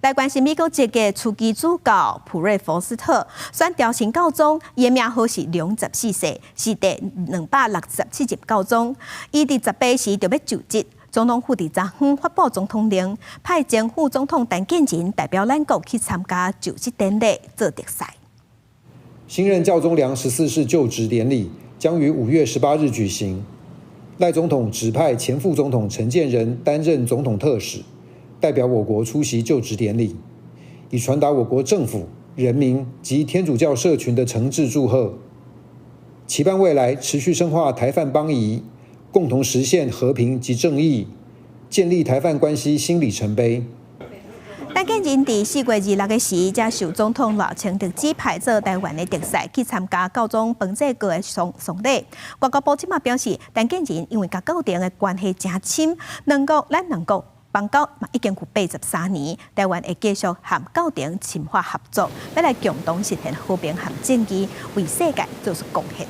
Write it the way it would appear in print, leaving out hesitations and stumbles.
來關心美國籍的樞機主教普瑞佛斯特選調新教宗，伊的名號是良十四世，是第267任教宗。伊佇18時就欲就職。總統府佇昨昏發布總統令，派前副總統陳建仁代表咱國去參加就職典禮，做特使。新任教宗良十四世就職典禮將於5月18日舉行。賴總統指派前副總統陳建仁擔任總統特使，代表我國出席就職典禮，以傳達我國政府、人民及天主教社群的誠摯祝賀，期盼未來持續深化台梵邦誼，共同實現和平及正義，建立台梵關係新里程碑。陳建仁佇4月26日時，才受總統賴清德指派做台灣的特使去參加教宗方濟各的喪喪禮。外交部這馬表示，陳建仁因為佮教廷的關係誠深，兩國咱兩國邦交嘛已經有83年，台灣會繼續和教廷深化合作，欲來共同實現和平和正義，為世界做出貢獻。